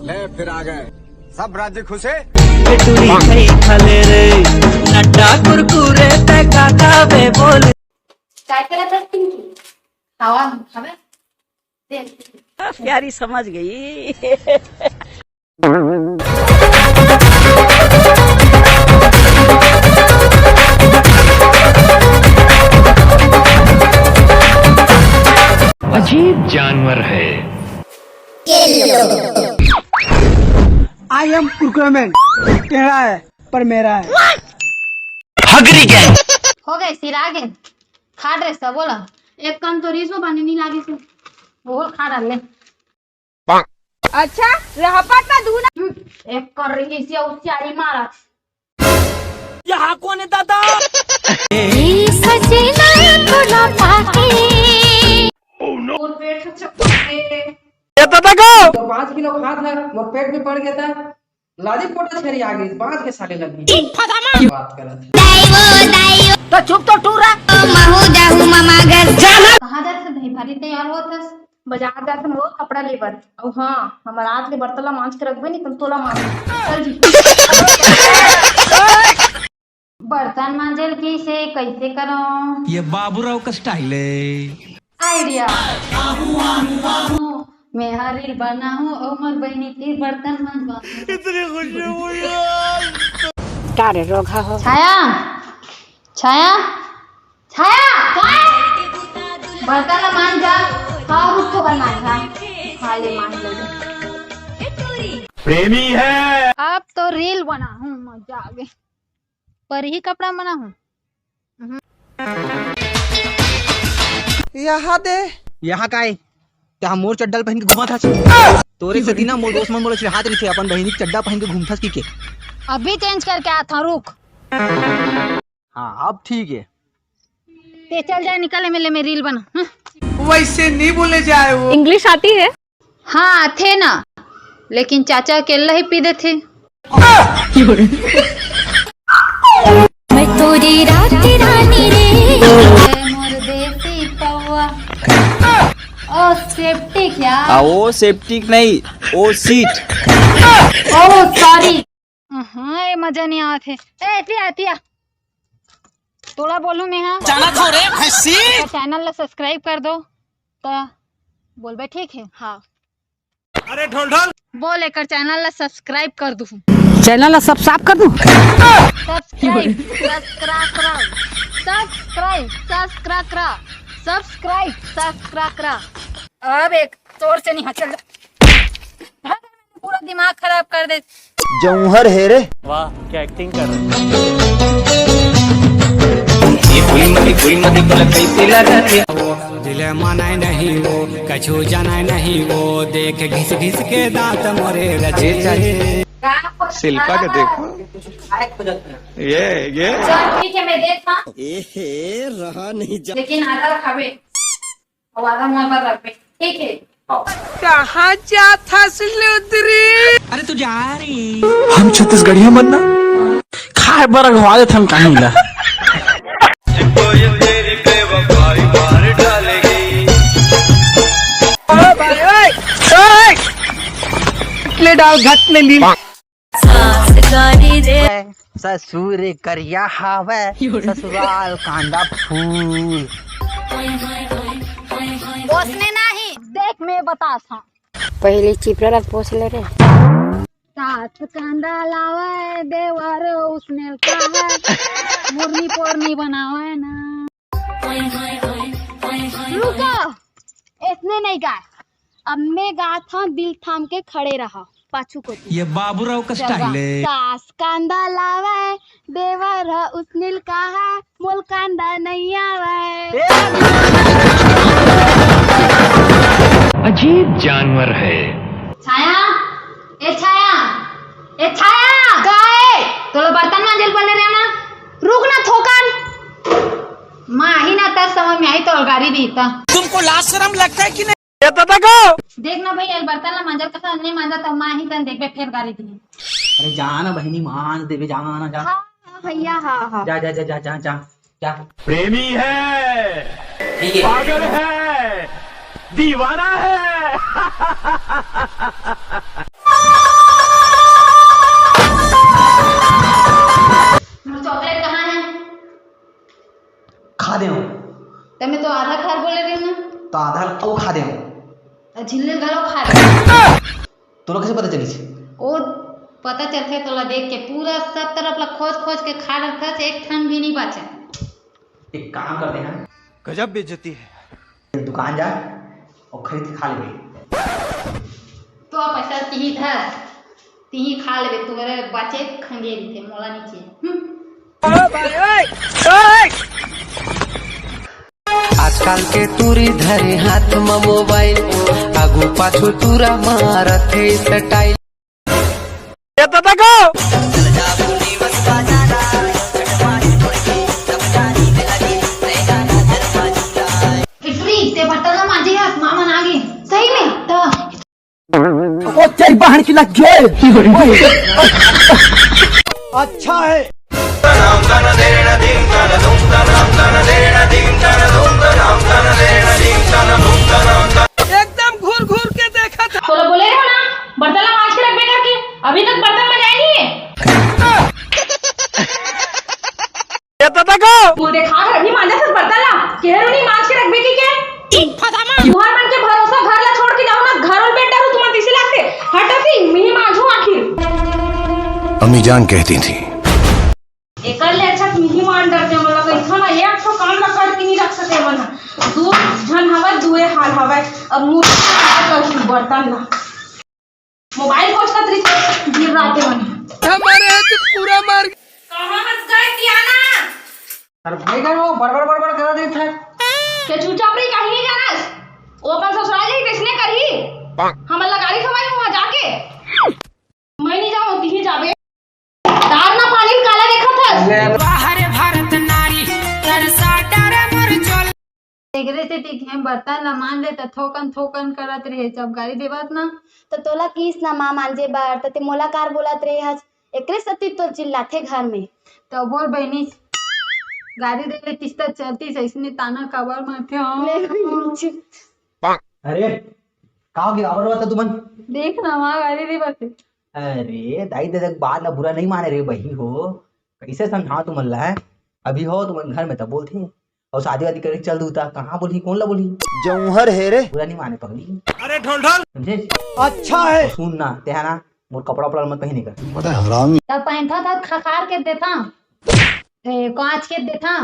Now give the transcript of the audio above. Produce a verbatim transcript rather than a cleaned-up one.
ले फिर आ गए। सब राज्य खुश है। टूरी खई खले रे नड्डा कुरकुरे ते का खाबे बोल। काय करत हस पिंकी? खावा, खावे? दे। प्यारी समझ गई। अजीब जानवर है। I am Kurkure man. टेढ़ा है पर मेरा है। हगरी गैंग। हो गए, सिरा गए। खा ड्रेस था बोला। एक कन तो रीस में पानी नहीं लागे से। वो खा डाल ले। अच्छा, रहपत ना दू ना। एक कर रही है इसी उसियारी मारा। यहाँ कौन है दादा? सजना खुला पाके। और पेट चपके। ये दादा को। तो पाँच किलो खात है, वो पेट में पड़ गया था। लादी पोटा छेरी आ गई, बांध के साले लगी। बात करत है। तो चुप तो टूरा। कहाँ जात है भाई? भारी तैयार होत हस। बाजार जात हन रोज कपड़ा लेबर। अउ हाँ, हमर हाथ ले बर्तन ला मांज के रखबे नहीं, तुम तोला मांज। चल जी। बर्तन मांजल कैसे, कैसे करो? ये बाबूराव का स्टाइल है। आइडिया। मैं हर रील बनाहूँ और मोर बहनी तीर बर्तन मांजवा। इतनी खुशी हुई। का रे रोगहा हो? छाया, छाया, छाया, छाया। बर्तन ला मांज जा। हाँ, रुक तो कर मांज जा। हाँ, ले मांज ले। प्रेमी है। अब तो रील बनाहूँ, मजा आ गई। पर ही कपड़ा बनाहूँ। यहाँ दे। यहाँ का है? तैं मोर चड्डा ल पहिन के घूमत हस। तोरे सेती ना मोर दोस्त मन मोला चिढ़ात रहिथे, अपन बहिनी के चड्डा पहिन के घूमथस कहिके। अभी चेंज करके आत हूँ, रुक। हाँ, अब ठीक है। तैं चल जा, निकल, एमे ले मैं रील बना। हम्म। वैसे नहीं बोले जाए वो। इंग्लिश आती है? हाँ, आथे ना, लेकिन चाचा अकेला ही पी देथे। मैं तोरी रात की रानी रे। मोर देसी पौवा। ओ सेप्टिक यार। आ, ओ सेप्टिक नहीं, ओ सीट। ओ सॉरी। हाँ, ये मजा नहीं आत हे। ए, एती आ, एती आ। तोला बोलूं मैं, हाँ? जाना तो रे भैंसी। तो चैनल ला सब्सक्राइब कर दो। तो बोलबे, ठीक है? हाँ। अरे ढोल ढोल। बोल, एकर चैनल ला सब्सक्राइब कर दू। चैनल ला सब साफ कर दू। Subscribe, subscribe, subscribe, subscribe, subscribe, subscribe. अब एक तोर से नहीं, हाँ, चल जा। पूरा दिमाग खराब कर दे। जौहर है रे। वाह, क्या एक्टिंग कर रहे हैं। दिल माने नहीं वो, कछु जाने नहीं वो, देख घिस घिस के दांत मोरे रचे। शिल्पा के देखो। ये, ये। चल ठीक है, मैं देखा। ए हे, रहा नहीं जा। लेकिन आधा खाबे और आधा मोर बर रखबे, ठीक है? कहाँ जात हस लुदरी? अरे तू जा रही। हम छत्तीसगढ़िया मन ना खाए बर अगवा देथन कहीं ला। ले डाल घट ले ली। ससुर करिया हावै, ससुराल कांदा फूल। ओसने नहीं, देख मैं बता था। पहले चिपरा ला पोस ले रे। सास कांदा लावे, देवर उसने खावे, मुरनी पोरनी बनावे ना। रुको, इसने नहीं गाय। अब मैं गात हूँ, दिल थाम के खड़े रहा, पाछू कोती। ये बाबूराव का स्टाइल है। सास कांदा लावे, देवर ह उसनिल कहा, मोल कांदा नहीं आवे। अजीब जानवर है। छाया, ए छाया, ए छाया। का है? तोला बर्तन मांजल बोले रे ना। रुक ना थोकन। माही ना तर समय में आई तो गारी दी ता। तुमको लाज शर्म लगता है कि नहीं? ये दादा को। देख ना भैया, बर्तन ला मांजल कथा नहीं मांजा तो माही तन देखबे फेर गारी दी। अरे जा ना बहिनी, मांज देबे, जा ना, जा। हाँ, हाँ, भैया, हाँ, हाँ। जा, जा, जा, जा, जा, जा, जा। प्रेमी है, पागल है, दीवाना है। आधा ल अउ खा देव। त झिल्ली घलो खा दे। तोला कइसे पता चलिस? ओ, पता चलथे तोला देख के, पूरा सब तरफ ला खोज खोज के खा डरथस, एक ठन भी नहीं बाचे। एक काम करते हैं, गजब बेइज्जती है। दुकान जा अउ खरीद के खा लेबे। तो पैसा तिही धर, तिही खा लेबे, तुम्हारे बाचे खंगे रहिथे, मोला नहीं चाहिए। हम्म। आजकल के टूरी धरे हाथ म मोबाइल, आगू पाछू टूरा मारत हे स्टाइल। ये तो देखो। ए टूरी, ते बर्तन ला मांजे हस, मामन आ गे। सही में? त ओ तेरी बहन की लग गए। अच्छा है। एकदम घूर घूर के देखा था। तोला बोले रहे हो ना, बर्तन ला मांज के रखबे करके, अभी तक बर्तन मंजाए नहीं है। ये तो देखो। तू देखा कर अभी मांजा से बर्तन ला, केहरू नहीं मांज के रखबे की के? तुहर मन के भरोसा घर ला छोड़ के जाओ ना, घर और बेटा रू तुमन तिसी लागते। हटो ती, मिही मांजू आखिर। अम्मी जान कहती थी। एकर ले अच्छा मिही मान डरते, मतलब इतना ना एक ठो काम ला करके नहीं रख सके मन। दू झन हवय, दुए हाल हवय। अब मुंह बर्तन ला। मोबाइल खोजत रहिथे, गिन राते मन। हमारे तो पूरा मार। कहाँ हंस गए कियाना? अरे भाई, का वो बड़बड़ बड़बड़ करत रहिथे। के चुपचाप रही, कहीं नहीं जाना। वो अपन ससुराल जाही, तइसने करही। हमन ला गाड़ी खवाई वहाँ जाके। मैं नहीं जाऊँ, तिही जाबे। दार ना पानी काला देखत हस। बाहर भारत नारी, तरसा डरे मोर चोला। एकरे सेती के बर्तन ला मांज ले त थोकन थोकन करत रहे, जब गारी देवत ना। त तोला किस ना मां मांजे बर, त ते मोला कार बोलत रहे हस, एकरे सेती तो चिल्लाथे घर में। त बोल बहिनी, गारी दे ले किस त चलती सइसने ताना काबर मारथे हो? ले बहिनी। अरे, का हो गया? आवर बता तुमन। देख ना, मां गारी दे बरते। अरे, दाई ददा के बात ला बुरा नहीं माने रे बही हो, कैसे समझाओ तुमन ला? अभी हो तुमन घर में त बोलथे, और शादी वादी करे चल दूता, कहाँ बोलही, कौन ला बोलही? जौहर है रे। बुरा नहीं माने पगली। अरे ढोल ढोल। समझे? अच्छा है। और सुन ना, ते है ना, मोर कपड़ा उपड़ा मत पहने कर। बड़ा हरामी। तब पहनता था खखार के देता। ए, कांच के देथा।